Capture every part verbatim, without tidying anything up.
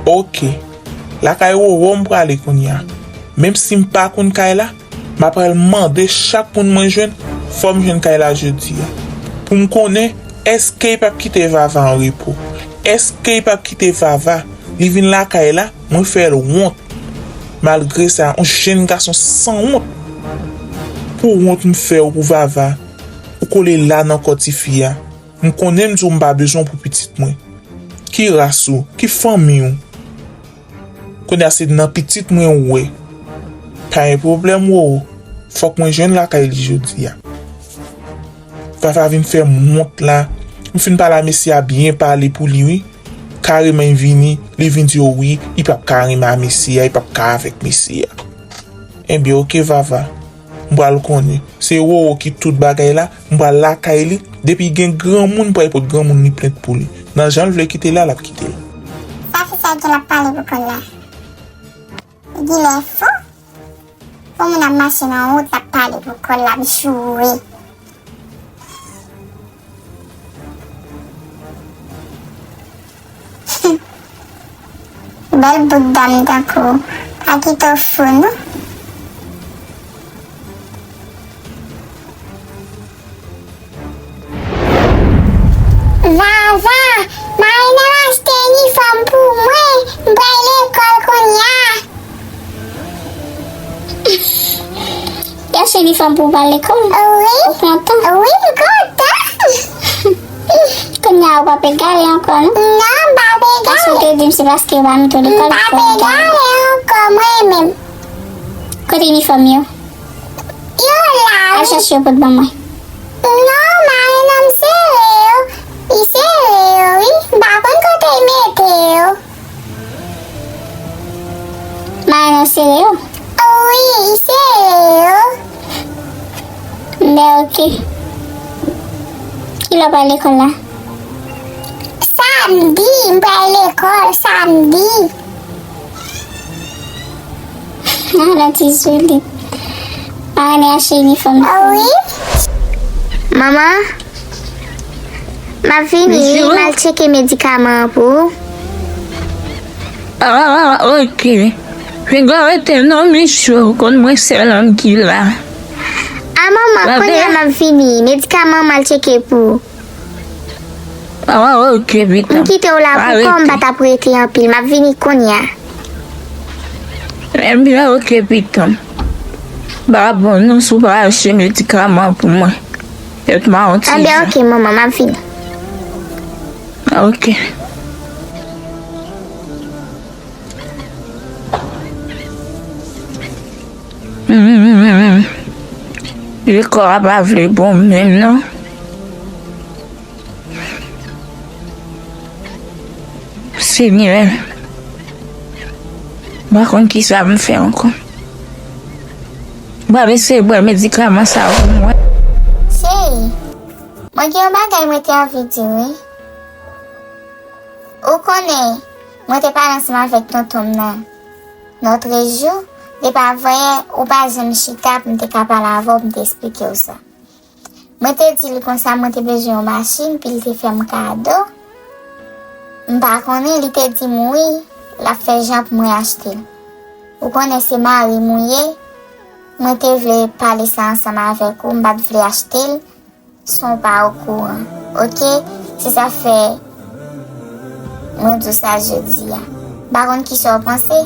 Oke. Lakay Roro m prale kounye a. Menm si m pa konn kay la, m apral mande chak moun mwen jwenn, fò m jwenn kay la jodi a. Pou m konnen, èske y p ap kite Vava an repo? Èske y p ap kite Vava? Li vin lakay la, mwen fè l wont. Malgre sa, yon jenn gason sanwont. Pou wont m fè w pou Vava, ou kole la nan kò tifi a. M konnen m di w m pa bezwen w pou pitit mwen. Ki ras ou? Ki fanmi w? Kounye a se nan pitit mwen ou wè. Pa gen pwoblèm, Roro. Fòk mwen jwenn lakay li jodi a. Vava vin fè m wont la. M fin pale a mesye a byen pale pou li, wi. Kareman, li vini, li vin di w wi, li p ap ka renmen a mesye a, li p ap ka avèk mesye a. Ebyen, oke, Vava. M pral konnen. Se Roro ki tout bagay la, m pral lakay li. Depi gen granmoun, m pral pot granmoun li plent pou li. Nan jan l vle kite l la, l ap kite l. Sa fi sa gen l ap pale pou kò l la. Li genlè fou. Yon moun ap mache nan wout, l ap pale pou kò l, l ap joure. Bèl bout dam tankou w, pa kite w fou non. Vava, Marina achte inifòm pou mwen, m pral lekòl kounye a. Li achte inifòm pou w pral lekòl? Wi. Ou kontan? Wi, m kontan. Kounye a ou p ap egare ankò, non? Non, m p ap egare. Èske w te di m se paske yo pa mete w lekòl ou fè w egare? M p ap egare ankò, mwen menm. Kote inifòm yo? Yo la, wi. Al chèche yo pote ban mwen. Non, Marina, m sere yo. Li sere yo, wi. M pa konn kote l mete yo. Marina sere yo? Wi, li sere yo. Bè, oke. Kilè w pral lekòl la? Samdi, m pral lekòl, samdi. Ala ti souli. Marina achte inifòm. Wi. Manman, m ap vini, wi, m al tcheke medikaman an pou ou. Ah, oke. Piga rete non, Michou, konn mwen sèl an ki la. Ah, manman, kounye a m ap vini. Medikaman m al tcheke pou ou. Ah, oke, pitit. M kite w la pou kò, m pa t ap rete anpil. M ap vini kounye a. Ebyen, oke, pitit. Ba bon, non, si w pa achte medikaman pou mwen. Èt ma yon ti jan. Ebyen, oke, manman, m ap vini. Oke. Lekòl la pa vle bon menm non. Senyè, m pa konn kisa m fè ankò. M pral eseye bwè medikaman sa pou mwen. Cheri, mwen gen yon bagay mwen te anvi di w wi. Ou konnen, mwen te pale ansanm avèk tonton m nan lòtrejou, depi avanyè ou pa janm chita pou m te ka pale avè w, pou m te esplike w sa. Mwen te di l konsa mwen te bezwen yon machin, pou l te fè m kado. M pa konnen, li te di m wi, l ap fè jan pou mwen achte l. Ou konnen se mari m ou ye, mwen te vle pale sa ansanm avèk ou, m pa t vle achte l. San w pa okouran, oke? Se sa fè mwen di w sa jodi a. M pa konn kisa w panse.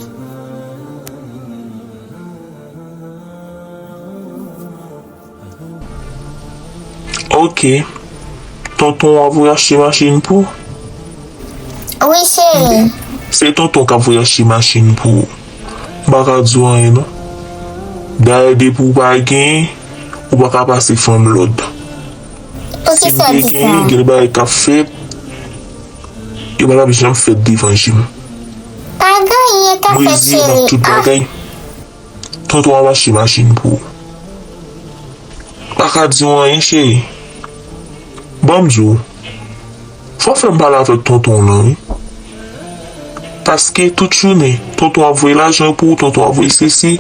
Oke. Tonton w ap voye achte machin pou ou? Wi, cheri. Se tonton k ap voye achte machin pou ou. M pa ka di w anyen non. Dayè depi w pa genyen, ou pa ka pase fanm lòd. Si m te genyen, gen de bagay k ap fèt, yo pa t ap janm fèt devan je m. Pa gen anyen k ap fèt, cheri. M rezeye nan tout bagay. Tonton ap achte machin pou ou. Pa ka di w anyen, cheri. Ban m di w, fò w fè m pale avèk tonton w lan wi. Paske tout jounen, tonton ap voye lajan pou ou, tonton ap voye sesi,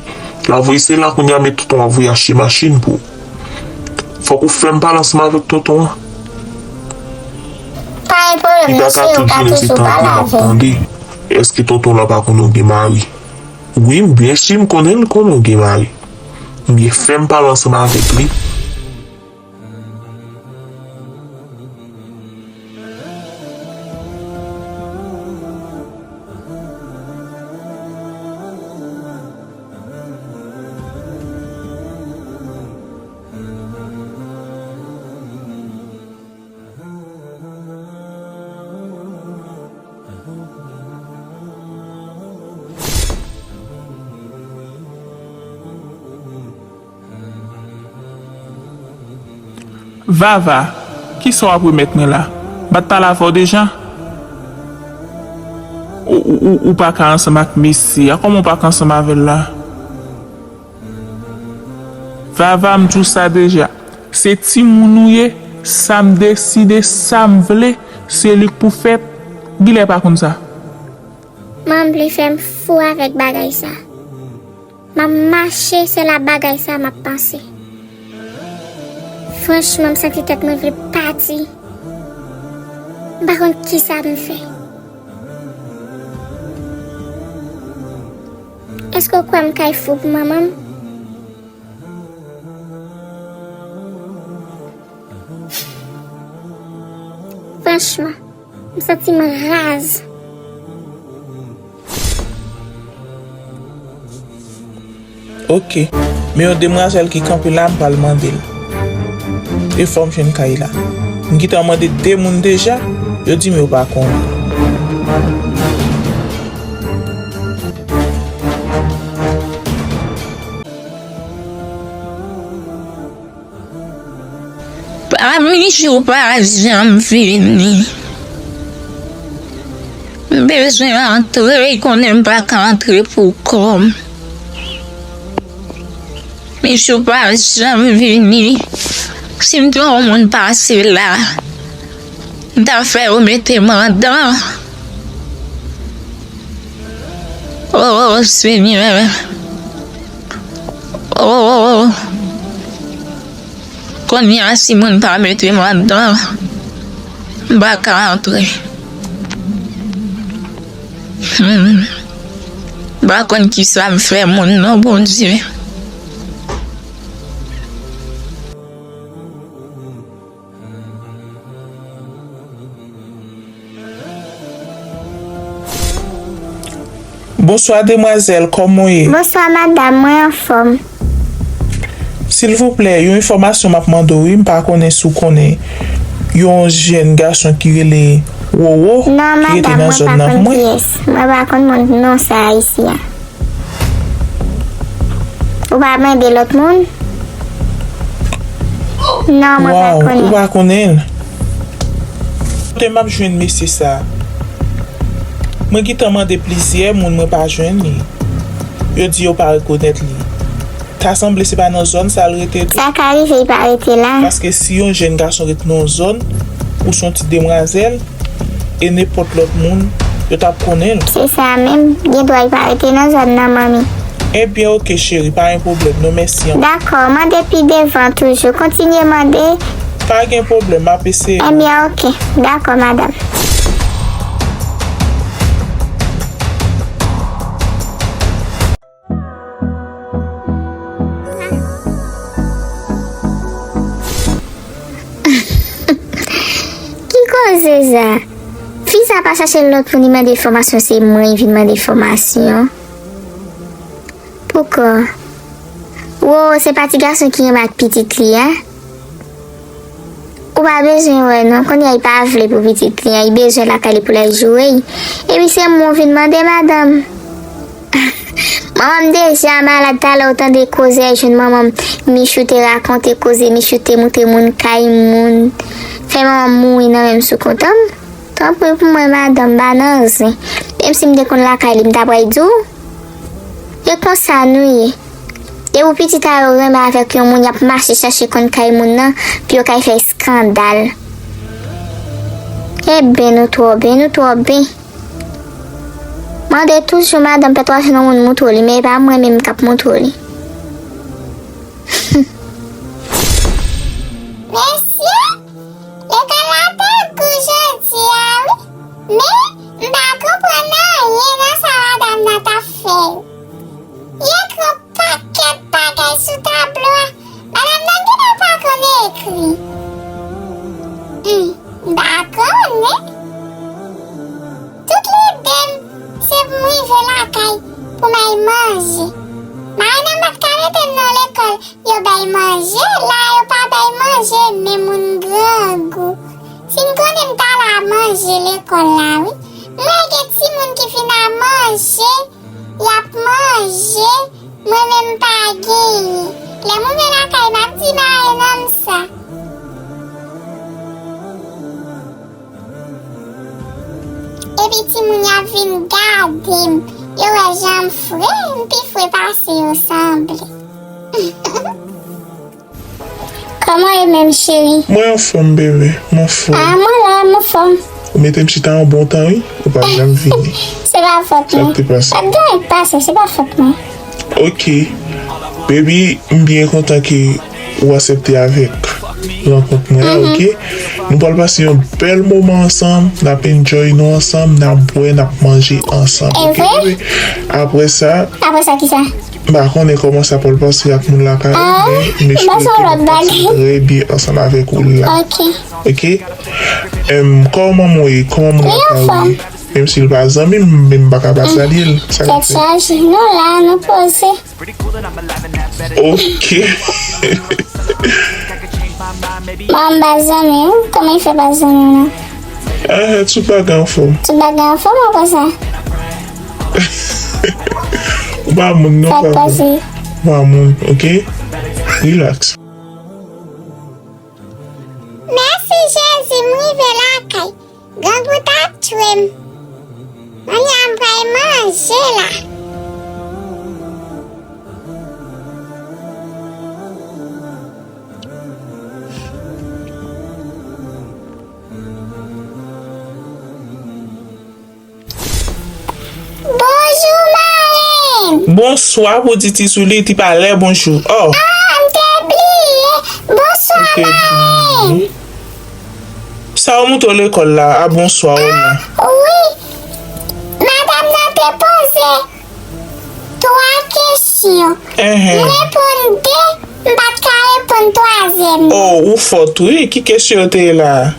l ap voye sela, kounye a men tonton ap voye achte machin pou ou. Fòk ou fè m pale ansanm avèk tonton an. Pa gen pwoblèm non, cheri, ou ka toujou pale avè l. Li pa ka tout jounen se tande m ap tande. Èske tonton lan pa konnen w gen mari? Wi, m byen si m konnen l konnen w gen mari. M byen fè m pale ansanm avèk li. Vava, kisa w ap remèt mwen la? M pa t pale avè w deja? Ou, ou, ou, ou pa ka ansanm ak mesye a. Kòman w pa ka ansanm avè l la? Vava, m di w sa deja. Se timoun ou ye. Sa m deside, sa m vle, se li k pou fèt. Gilè pa konn sa. Manman li fè m fou avèk bagay sa. M ap mache, se la bagay sa m ap panse. Franchman, m santi tèt mwen vle pati. M pa konn kisa m fè. Èske w kwè m kay fou pou manman m? Franchman, m santi m raz. Ok. Men yon demwazèl ki kanpe la, m pral mande l. E fò m jwenn kay la. M gentan mande de moun deja, yo di m yo pa konnen. Pa mi jou pa janm vini. M bezwen antre, konnen m pa ka antre pou kò m. Mi jou pa janm vini. Si m te yon moun pase la, m ta fè yo mete m andan. Oh, Senyè. Oh, kounye a, si moun pa mete m andan, m pa ka antre. Hmm. M pa konn kisa m fè moun non, Bondye. Bonswa, demwazèl, kòman w ye? Bonswa, madanm, mwen anfòm. Silvouplè, yon enfòmasyon m ap mande w, wi, m pa konnen si w konnen yon jèn gason ki rele Wowo, ki rete nan zòn nan pou mwen. Non, madanm, mwen pa konn kiyès. Mwen pa konn moun non sa a isi a. Ou pa mande lòt moun? Non, mwen pa konnen. Waw, ou pa konnen l? Kote m ap jwenn mesye sa a? Mwen gentan mande plizyè moun, mwen pa jwenn li. Yo di yo pa rekonèt li. Ta sanble se pa nan zòn sa l rete tou. Sa ka rive li pa rete la. Paske si yon jèn gason ret nan yon zòn, ou se yon ti demwazèl, e nenpòt lòt moun, yo t ap konnen l. Se sa menm, gen dwa li pa rete nan zòn nan, manmi. Ebyen, oke, cheri, pa gen pwoblèm, non, mèsi anpil. Dakò, mande pi devan toujou. Kontinye mande. Pa gen pwoblèm, m ap eseye. Ebyen, oke. Dakò, madanm. Ki koze sa? Fi sa pa chache lòt moun li mande enfòmasyon, se mwen li vin mande enfòmasyon. Poukò? Wo, se pa ti gason ki renmen ak pitit li a? Ou pa bezwen wè non, kounye a li pa vle pou pitit li an, li bezwen lakay li pou l al joure. Epi se mwen w vin mande, madanm. Manman m deja malad, talè w tande koze a jwenn manman m. Michou te rakonte koze, Michou te moute moun kay moun. Fè manman m mouri nan menm sou kont an. Tanpri pou mwen, madanm, m pa nan zen. Menm si m te konn lakay li, m ta pral di w. E konsa nou ye. Depi pitit a yo renmen avèk yon moun, y ap mache chache konn kay moun nan pou yo kay fè eskandal. Eben, nou twò ben, nou twò ben. Mande toujou madanm pèt w ap jwenn yon moun moutre w li, men e pa mwen menm k ap moutre w li. Mesye, lekòl la te gou jodi a, wi. Men, m pa konprann anyen. rive lakay pou m al manje. Marenn nan pa t ka mete m nan lekòl, yo bay manje, la yo pa bay manje, men moun grangou. Si m konnen m t al a manje lekòl la, wi. M wè gen timoun ki fin a manje, y ap manje, mwen menm m pa genyen. Lè m rive lakay, m ap di marenn nan m sa. Epi timoun y ap vin gade m. Yo wè jan m fre, m pi fre pase yo sanble. Kòman e menm, cheri? Mwen anfòm, bebe. M anfòm. Ah, mwen la, m anfòm. Ou mete m chita yon bon tan, wi. Ou pa janm vini. Se pa fòt mwen. Sa k te pase? Pa t gen anyen k pase, se pa fòt mwen. Ok. Baby, m byen kontan ke ou aksepte avèk rankont mwen an, ok? Nou pral pase yon bèl moman ansanm, n ap enjoy nou ansanm, n ap bwè, n ap manje ansanm, ok, bebe? Apre sa, apre sa, ki sa? M pa konnen kòman sa pral pase ak moun lakay ou, men m espere ke n ap pase trè byen ansanm avèk ou la. Ok. Ok? Em, kòman manman w ye? Kòman moun lakay ou ye? Menm si l pa zanmi m, men m pa ka pa salye l. Sa k ap fèt? Tèt chaje. Nou la, nou poze. Ok. Bon, m pa zanmi w. Kòman l fè pa zanmi w nan? Ah, tout bagay anfòm. Tout bagay anfòm, ou konsa? Ou pa moun, non, papa. Ou pa moun, ok? Relax. Mèsi, Jezi, m rive lakay. Grangou t ap tchwe m. Kounye a m pral manje la. Bonjou, marenn! Bonswa pou di Ti Zouli, li pa lè bonjou. Oh! Ah, m te bliye! Bonswa, marenn! Sa w montre w lekòl la, a bonswa w la? Ah, wi. Madanm nan te poze twa kesyon. Enhen. M reponn de, m pa t ka reponn twazyèm nan. Oh, ou fòt wi. Ki kesyon yo te ye la a?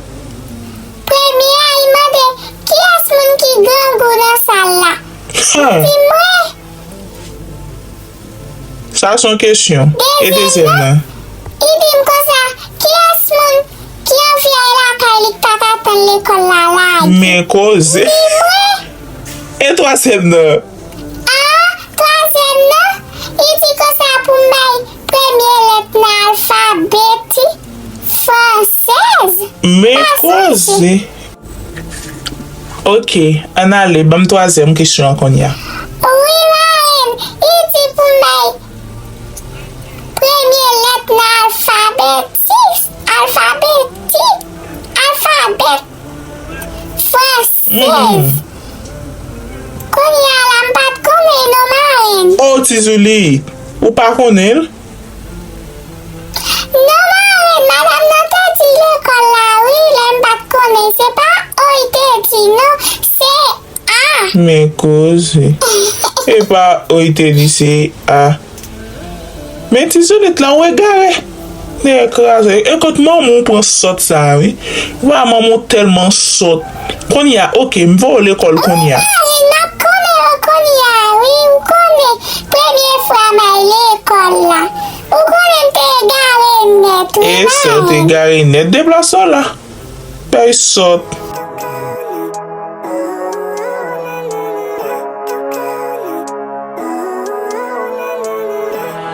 Premye a, li mande, kiyès moun ki grangou nan sal la? Li di mwen. Sa se yon kesyon. E dezyèm nan? Li di m konsa, kiyès moun ki anvi al lakay li k pa ka tann lekòl la la? Men koze. Li di mwen. E twazyèm nan? Ah, twazyèm nan, li di konsa pou m bay premye lèt nan alfabeti fransèz. Men koze. Ok, ann ale, ban m twazyèm kesyon an kounye a. Wi, marenn, li di pou m bay premye lèt nan alfabeti, alfabeti, alfabèt fransèz. Kounye a la, m pa t konnen non, marenn. Oh, Ti Zouli, ou pa konnen l? Non, marenn, madanm nan te di lekòl la, wi, lè m pa t konnen. Se pa O li te di, non, se A. Men koze. E pa O li te di, se A. Men Ti Zouli la, ou egare. Nèg kraze. E kot manman w pran sòt sa a, wi. Wa, manman w tèlman sòt. Kounye a, ok, m voye w lekòl kounye a. Wi, marenn, m ap konnen w kounye a, wi, ou konnen. Premye fwa m al lekòl la. Ou konnen m te egare nèt, wi, marenn. E sa, w te egare nèt. Deplase w la. Bay sòt.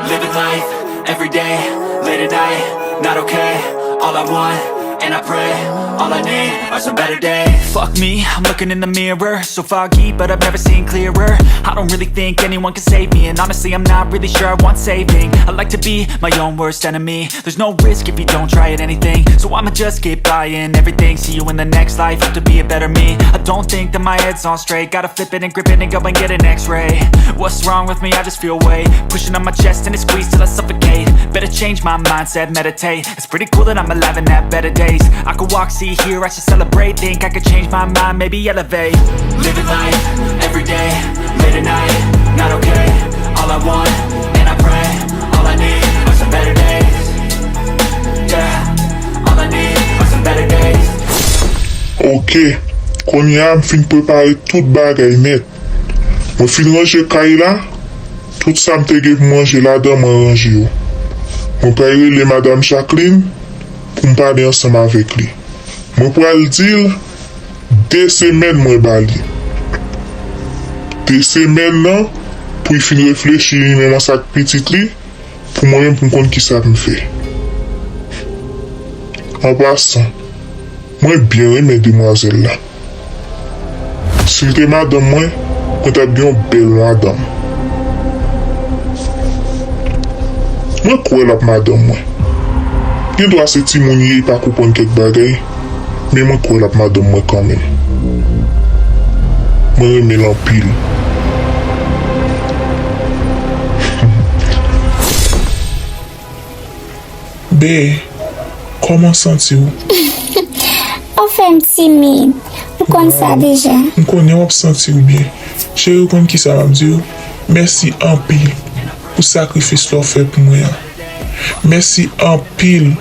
Living life, every day, late at night, not okay. All I want, and I pray, all I need are some better days. Fuck me, I'm looking in the mirror. So foggy, but I've never seen clearer. I don't really think anyone can save me, and honestly, I'm not really sure I want saving. I like to be my own worst enemy. There's no risk if you don't try at anything. So I'ma just keep buying everything. See you in the next life, hope to be a better me. I don't think that my head's on straight. Gotta flip it and grip it and go and get an x-ray. What's wrong with me? I just feel weight pushing on my chest and it squeezes till I suffocate. Better change my mindset, meditate. It's pretty cool that I'm alive and have better days. I could walk, see, hear, I should celebrate. Think I could change my mind, maybe elevate. Living life, every day, late at night, not okay. All I want, and I pray, all I need are some better days. Yeah, all I need are some better days. Ok, kounye a m fin prepare tout bagay nèt. Mwen fin ranje kay la, tout sa m te gen pou m ranje ladan, mwen ranje yo. Mwen pral rele Madam Jacqueline pou m pale ansanm avèk li. Mwen pral di l de semèn mwen ba li. De semèn nan, pou l fin reflechi li menm ansanm ak pitit li, pou mwen menm pou m konn kisa pou m fè. An pasan, mwen byen renmen demwazèl la. Si l te madanm mwen, mwen t ap gen yon bèl madanm. Mwen kwè l ap madanm mwen. Gen dwa se timoun li ye, li pa konprann kèk bagay, men mwen kwè l ap madanm mwen kanmenm. Mwen renmen l anpil. Be, kòman w santi w? Ou fè m timid. Ou konn sa deja. M konnen w ap santi w byen. Cheri, ou konn kisa m ap di w? Mèsi anpil pou sakrifis la w fè pou mwen an. Mèsi anpil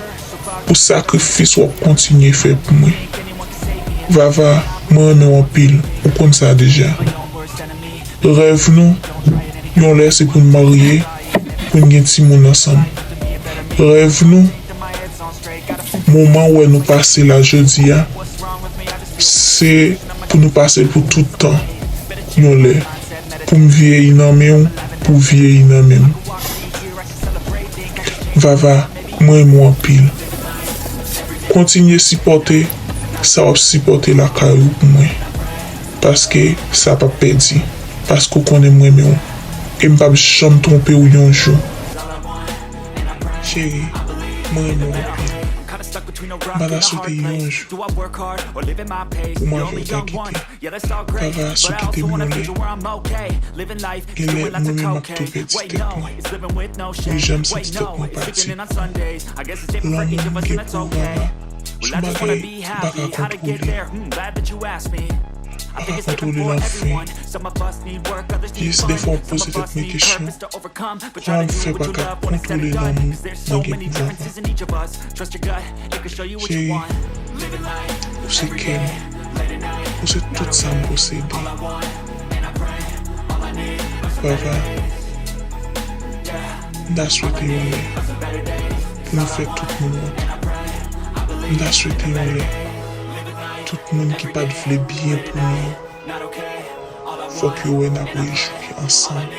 pou sakrifis w ap kontinye fè pou mwen. Vava, mwen renmen w anpil. Ou konn sa deja. Rèv nou, yon lè se pou n marye, pou n gen timoun ansanm. Rèv nou, moman w wè nou pase la jodi a, se pou nou pase l pou tout tan, yon lè. Pou m vyeyi nan men w, pou w vyeyi nan men m. Vava, mwen renmen w anpil. Kontinye sipòte sa w ap sipòte lakay ou pou mwen. Paske sa p ap pèdi. Paske w konnen m renmen w. E m p ap janm twonpe w yon jou. Cheri, mwen renmen w anpil. M pa ta swete yon jou pou mwen avè w ta kite. Vava, si w kite m yon lè, gen lè mwen menm m ap tou pèdi tèt mwen. Mwen janm santi tèt mwen pati. Lanmou m gen pou ou, Vava, se yon bagay m pa ka kontwole. M pa ka kontwole l anfen. Jis dèfwa m ap poze tèt mwen kesyon, kòman m fè pa ka kontwole lanmou mwen gen pou Vava? Cheri, ou se kè m. Ou se tout sa m posede. Vava, m ta swete yon lè pou nou fè tout moun wont. M ta swete yon lè tout moun ki pa t vle byen pou nou, fòk yo wè n ap rejwi ansanm.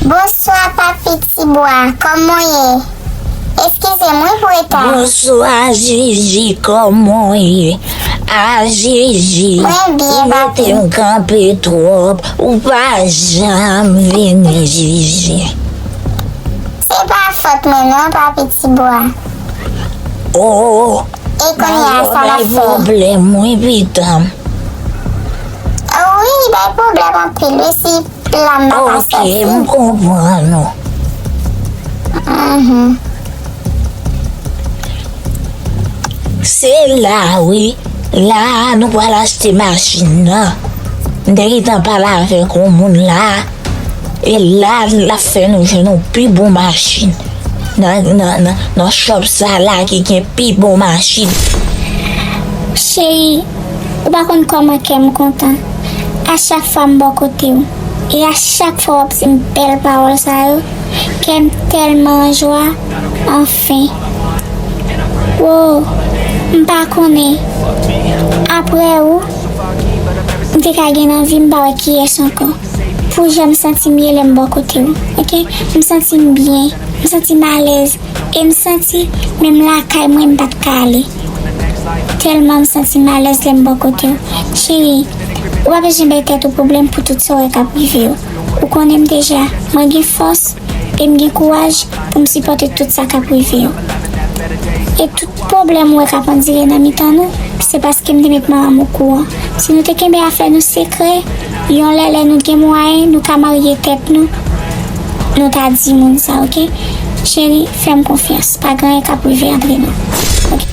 Bonswa, Papi Tibwa, kòman w ye? Eskize m wi pou reta. Bonswa, Jiji, kòman w ye? A, Jiji, mwen byen, ou mete m kanpe twòp, ou pa janm vini, Jiji. Se pa fòt mwen non, Papi Tibwa. Oh, e kounye a, sa l ap fè? Pwoblèm, wi, pitanm. Wi, li bay pwoblèm anpil, wi, si la m pa ka sòti. Ok, m konprann ou. Mhm. Se la, wi. La a, nou pral achte machin nan. M te gentan pale avèk yon moun la. E la, l ap fè nou jwenn yon pi bon machin. Nan, nan, nan, nan shop sa la ki gen pi bon machin. Cheri, ou pa konn kòman kè m kontan. A chak fwa m bò kote w, e a chak fwa w ap di m bèl pawòl sa yo, kè m tèlman an jwa, anfen. Wo, m pa konnen. Apre ou, m te ka gen nan vi m pa wè kiyès ankò. Pou jan m santi m ye lè m bò kote w, oke? M santi m byen, m santi m alèz, e m santi menm lakay mwen m pa t ka ale. Tèlman m santi m alèz lè m bò kote w. Cheri, ou pa bezwen bay tèt ou pwoblèm pou tout sa w wè k ap rive yo. Ou konnen m deja, mwen gen fòs e m gen kouraj pou m sipòte tout sa k ap rive yo. E tout pwoblèm ou wè k ap andire nan mitan nou, se paske m te met manman m okouran. Si nou te kenbe afè nou sekrè, yon lè lè nou gen mwayen, nou ka marye tèt nou, nou ta di moun sa, oke? Cheri, fè m konfyans, pa gen anyen k ap rive antre nou. Oke?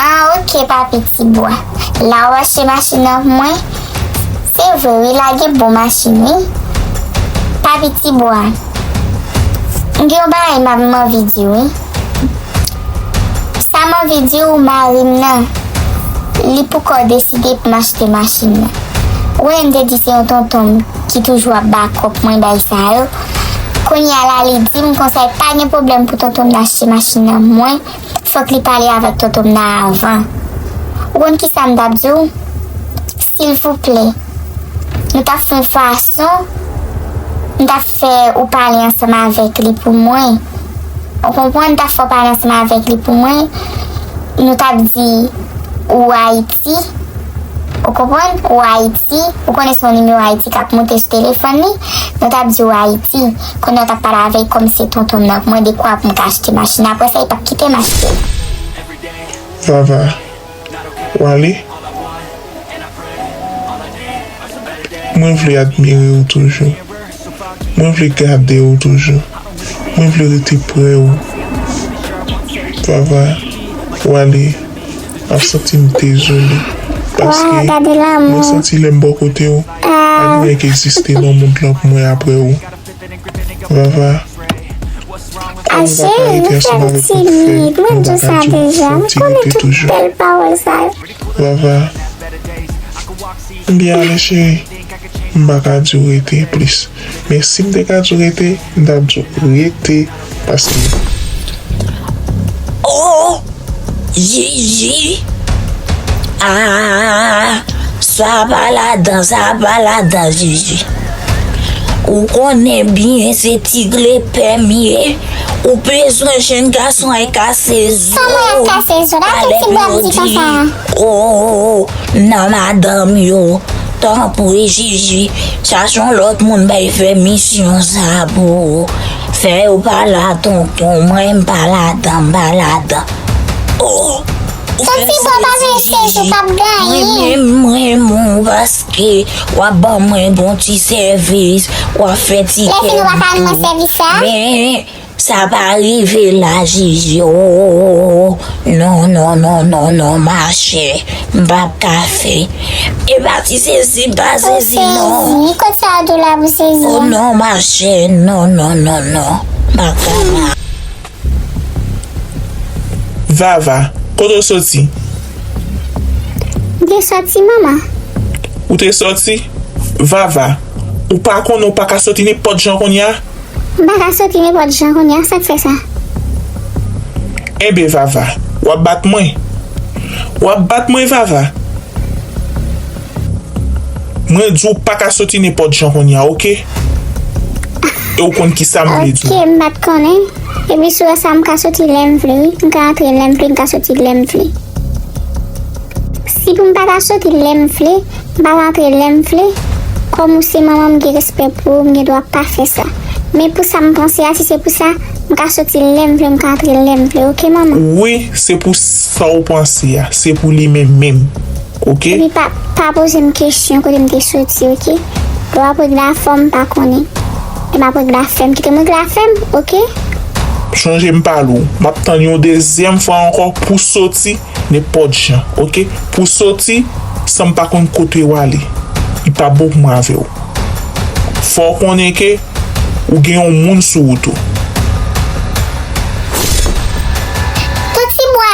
Ah, oke, Papi Tibwa. La w achte machin nan pou mwen? Se vre, wi, la gen bon machin, wi. Papi Tibwa, m gen yon bagay m ap, m anvi di w, wi. Sa m anvi di w, mari m nan, li poko deside pou m achte machin nan. Ou wè, m te di se yon tonton m ki toujou ap bakòp mwen bay sa yo. Kounye a la, li di m konsa, pa gen pwoblèm pou tonton m achte machin nan pou mwen. Fòk li pale avèk tonton m nan avan. Ou konn ki sa m t ap di w? Silvouplè, nou t ap fè yon fason, m t ap fè ou pale ansanm avèk li pou mwen. Ou konprann? M t ap fè w pale ansanm avèk li pou mwen. Nou t ap di ou Ayiti. Ou konprann? Ou Ayiti. Ou konnen se yon nimewo Ayiti k ap moute sou telefòn li. Nou t ap di ou Ayiti. Kounye a w t ap pale avè l kòm se tonton m nan pou mwen, dekwa pou m ka achte machin. Apre sa, li p ap kite m achte l. Vava, w ale? Mwen vle admire w toujou. Mwen vle gade w toujou. Mwen vle rete pre w. Vava, w ale, m ap santi m dezole. Paske mwen santi lè m bò kote w, pa gen anyen k egziste nan mond lan pou mwen apre w. Vava, kòm ou pa ka rete ansanm avèk tout fè, mwen pa ka di w fò w ti rete toujou. Vava, m byen ale cheri, m pa ka di w rete plis. Men si m te ka di w rete, m t ap di w rete paske. Oh! Jiji. Ah, sa pa ladan, sa pa ladan, Jiji. Ou konnen byen se ti glepè m ye. Ou bezwen jèn gason ay kase zo. Kòman y ap kase zo? Gade ti bwa di konsa. Oh, nan madanm yo. Tanpri, Jiji, chache yon lòt moun bay fè misyon sa pou ou. Fè yo pa la, tonton. Mwen, m pa ladan, m pa ladan. Oh! Ou fè sezi, Jiji. Mwen menm, mwen renmen w paske w ap ban mwen bon ti sèvis, w ap fè ti kè m tou. Men, Sa pa rive la, Jiji. Oh, non, non, non, non, non, machè. M p ap ka fè. E pa ti sezi, pa sezi, non. Sezi? Kot sa w di w la pou sezi? Oh, non, machè. Non, non, non, non. M p ap ka la. Vava, kote w soti? M te soti, manman. Ou te soti? Vava, ou pa konnen ou pa ka soti nenpòt jan kounye a? M pa ka soti nenpòt jan kounye a, sa k fè sa? Enben Vava, w ap bat mwen? W ap bat mwen Vava? Mwen di w pa ka soti nenpòt jan kounye a, oke? E w konn kisa m vle di w. Oke, m pa t konnen. Epi si w wè sa, m ka soti lè m vle, wi. M ka antre lè m vle, m ka soti lè m vle. Si pou m pa ta soti lè m vle, m pa rantre lè m vle, kòm ou se manman m, m gen respè pou ou, m gen dwa pa fè sa. Men pou sa m panse a, si se pou sa, m ka soti lè m vle, m ka antre lè m vle, oke, manman? Wi, se pou sa w panse a, se pou li menm menm, oke? Epi pa, pa poze m kesyon kote m te soti, oke? Lè w ap regle afè w, m pa konnen. Lè m ap regle afè m, kite m regle afè m, oke? Chonje m pale w, m ap tann yon dezyèm fwa ankò pou soti nenpòt jan, oke? Pou soti san m pa konn kote w ale, li pa bon pou mwen avè w. Fò w konnen ke ou gen yon moun sou wout ou. Ton Tibwa!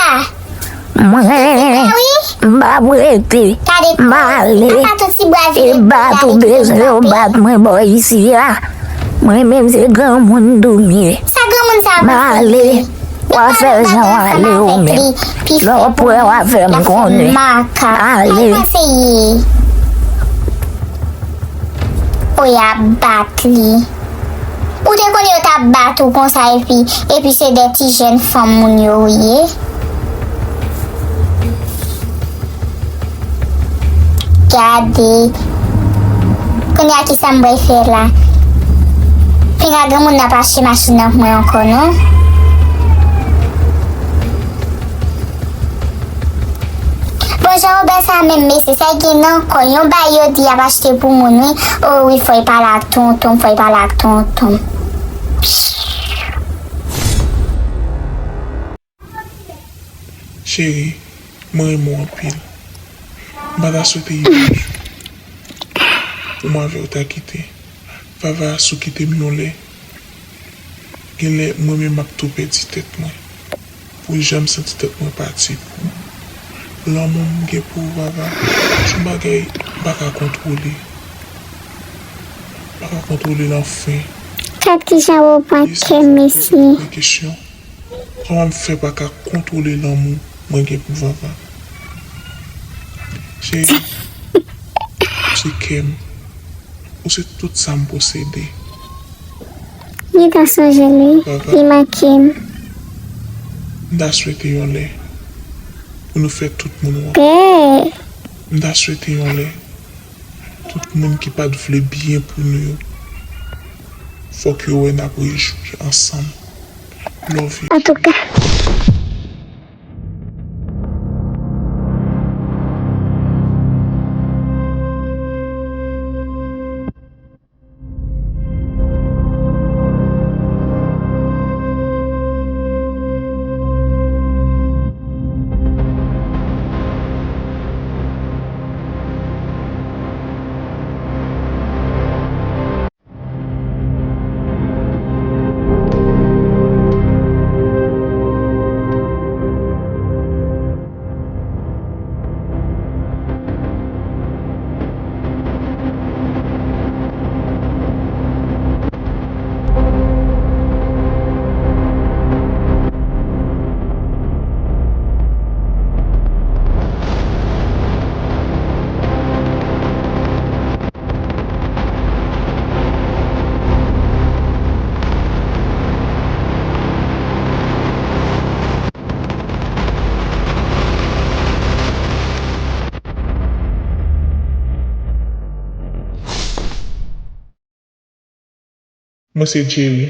Mwen, m p ap rete, m ale. E bat ou bezwen w bat mwen bò isi a. Mwen menm se granmoun tou m ye. M ale. W a fè jan w ale ou menm. Lè w prè w a fè m konnen. Ale. O, y ap bat li. Ou te konnen yo t ap bat ou konsa epi, epi se de ti jèn fanm moun yo ou ye? Gade. Kounye a kisa m pral fè la? Pinga granmoun nan pa achte machin nan pou mwen ankò non. Bon, jan Wobè sa menm mesye, sa gen nan kò, yon bagay yo di y ap achte pou moun wi. O wi, fò y pale ak tonton, fò y pale ak tonton. Cheri, mwen renmen w anpil. M pa ta swete yon jou pou mwen avè w ta kite. Vava, si w kite m yon lè, genlè mwen menm m ap tou pèdi tèt mwen. Pou jan m santi tèt mwen pati pou lanmou m gen pou ou, Vava. Se yon bagay M pa ka kontwole. M pa ka kontwole l anfen. Gad kijan ou pran kè m, mesye. Mwen kesyon. Kòman m fè pa ka kontwole lanmou mwen gen pou Vava? Cheri, ou se kè m. Ou se tout sa m posede. Li ta sonje l, wi. Li manke m. M ta swete yon lè pou nou fè tout moun wè. Dè. M ta swete yon lè tout moun ki pa t vle byen pou nou yo, fòk yo wè n ap rejwi ansanm. Love you. Antouka. Mwen se Jerry.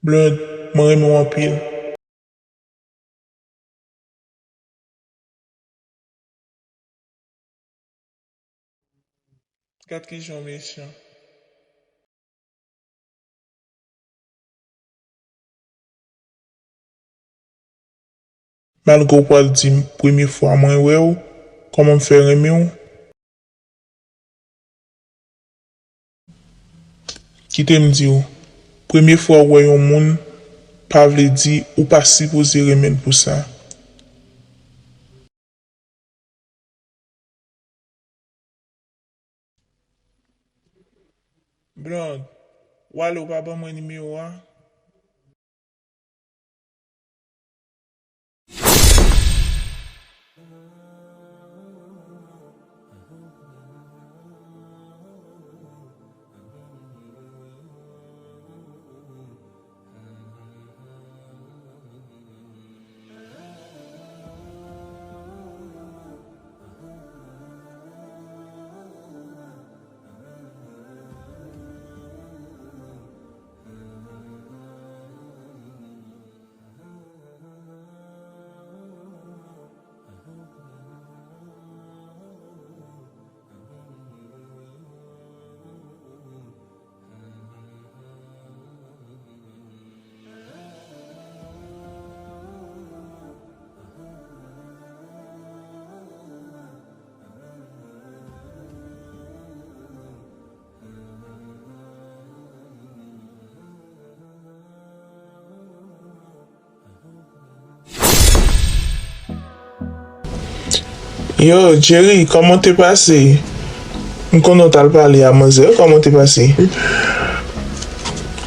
Blonde, mwen renmen w anpil. Gad kijan w mechan. Malgre w pral di m premye fwa mwen wè w, kòman m fè renmen w? Kite m di w, premye fwa w wè yon moun, pa vle di ou pa sipoze renmen l pou sa. Blonde, w ale, w pa ban mwen nimewo a? Yo, Jerry, kòman w te pase? M konnen w t al pale a manzè, kòman w te pase?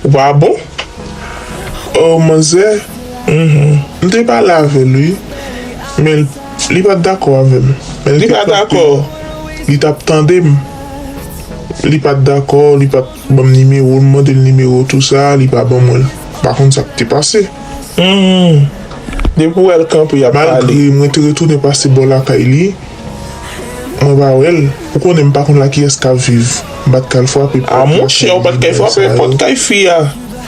Ou pa bon? Oh, manzè, mhm. M te pale avè l, wi. Men li pa t dakò avè m. Men li te kanpe. Li pa dakò? Li t ap tande m. Li pa t dakò, li pa t ban m nimewo l, m mande l nimewo tou sa, li pa ban mwen l. M pa konn sa k te pase. Hmm. Depi w wè l kanpe, y ap pale. Malgre mwen te retounen pase bò lakay li, mwen pa wè l. Ou konnen m pa konn lakiyès k ap viv. M pa t kal frape pòt lakay li, bagay sa yo. A, monchè, ou pa t kay frape pòt kay fi a.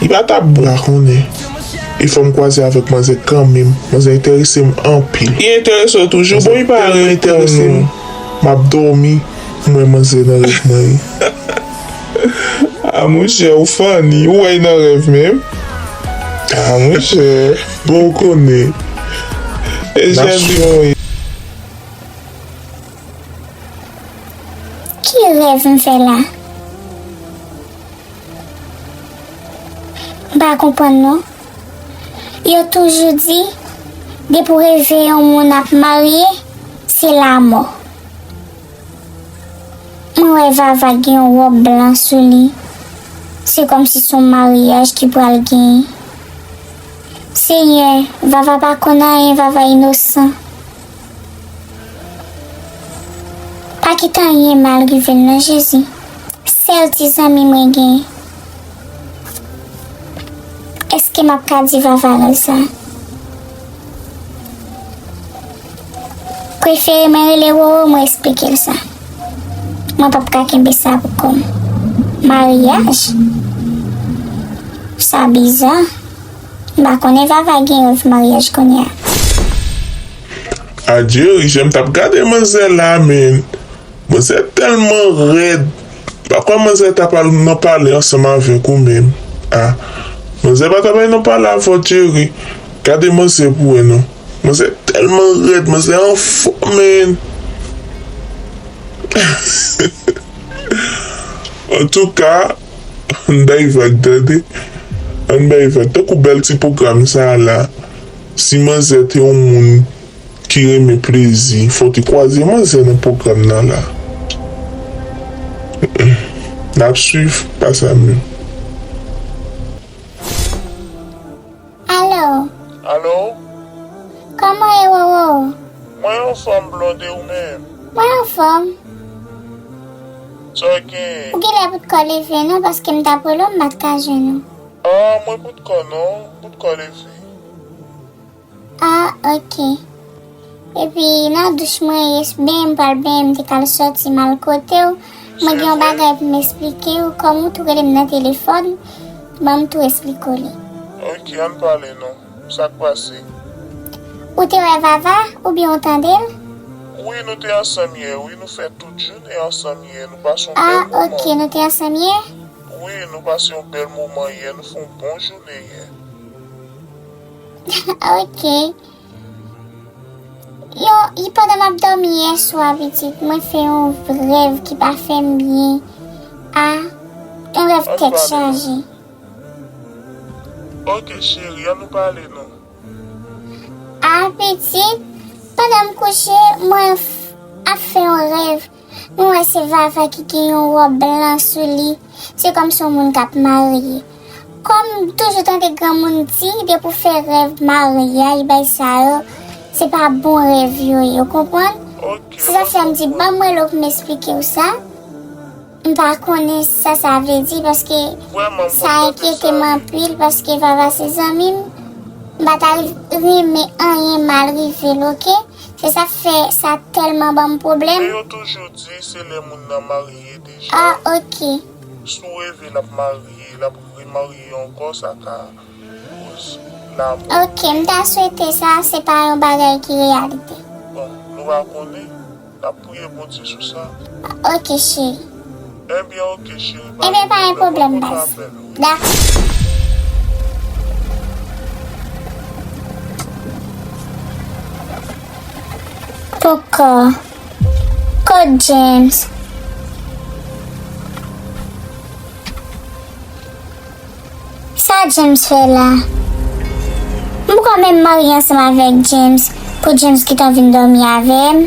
Li pa t ap bon. M pa konnen. E fò m kwaze avèk manzè kanmenm. Manzè enterese m anpil. Li enterese w toujou? Bon, li pa rete tèlman enterese m. M ap dòmi, m wè manzè nan rèv mwen, wi. A, monchè, ou funny. Ou wè l nan rèv menm? A, monchè. Bon, ou konnen. E jèn li, wi. Ki rèv m fè la? M pa konprann non. Yo toujou di, Depi w reve yon moun ap marye, se lanmò. Mwen wè Vava gen yon wòb blan sou li. Se kòmsi se yon maryaj ki pral genyen. Senyè, Vava pa konn anyen, Vava inosan. Pa kite anyen mal rive l non, Jezi. Sèl ti zanmi mwen gen. Èske m ap ka di Vava rèl sa? Prefere mwen rele Roro, mwen esplike l sa. Mwen p ap ka kenbe sa pou kò m. Maryaj? Sa biza. M pa konnen Vava gen rèv maryaj kounye a. Adye, Richard, m t ap gade manzè la, men manzè tèlman rèd. Pa kwè manzè t ap al nan pale ansanm avèk ou menm. Ah, manzè pa t ap al nan pale avè w, Jerry. Gade manzè pou wè non. Manzè tèlman rèd, manzè anfòm, men. Antouka, ann bay vag, tande. Ann bay vag. Tankou bèl ti pwogram sa a la, si manzè te yon moun ki renmen plezi, fò w te kwaze manzè nan pwogram nan la. N ap swiv, pa sa menm. Alo. Alo? Kòman w ye, Roro? Mwen anfòm, Blonde, ou menm? Mwen anfòm. Sa w gen? Ou genlè poutko leve non, paske m t ap rele w, m pa t ka jwenn ou. Ah, mwen poutko non, poutko leve. Ah, ok. Epi nan douch mwen ye, benyen m pral benyen, m te kal sòti m al kote w. Mwen gen yon bagay pou m esplike w, kòm ou tou rele m nan telefòn, ban m tou esplike w li. Ok, ann pale non. Sa k pase? Ou te wè Vava, oubyen ou tande l? Wi, nou te ansanm yè, wi, nou fè tout jounen ansanm yè, nou pase yon bèl moman. Ah, ok, nou te ansanm yè? Wi, nou pase yon bèl moman yè, nou fè yon bon jounen yè. Ok. Yo, pandan m ap dòmi yè swa, pitit, mwen fè yon rèv ki pa fè m byen. Ah, yon rèv tèt chaje. Ok, cheri, ann nou pale non. Ah, pitit, pandan m kouche, mwen f- ap fè yon rèv. Mwen wè se Vava ki gen yon wòb blan sou li. Se kòmsi yon moun k ap marye. Kòm m toujou tande granmoun di, depi w fè rèv maryaj, bay sa yo, se pa bon rèv yo ye, ou konprann? Se sa fè m di, ban m rele w pou m esplike w sa. M pa konnen sa sa vle di, paske sa enkyete m anpil, paske Vava se zanmi m. M pa ta renmen anyen mal rive l, oke? Se sa k fè sa tèlman ban m pwoblèm. Men yo toujou di se lè moun nan marye deja. Ah, ok. Si w reve l ap marye, l ap remarye ankò, sa ka koz lanmò. Ok, m ta swete sa se pa yon bagay ki reyalite. Bon, nou pa konnen, n ap priye Bondye sou sa. Ok, cheri. Ebyen, ok, cheri. Ebyen, pa gen pwoblèm, baz. Dakò. Poko. Kot James? Sa James fè la? M poko menm marye ansanm avèk James pou James gentan vin dòmi avè m.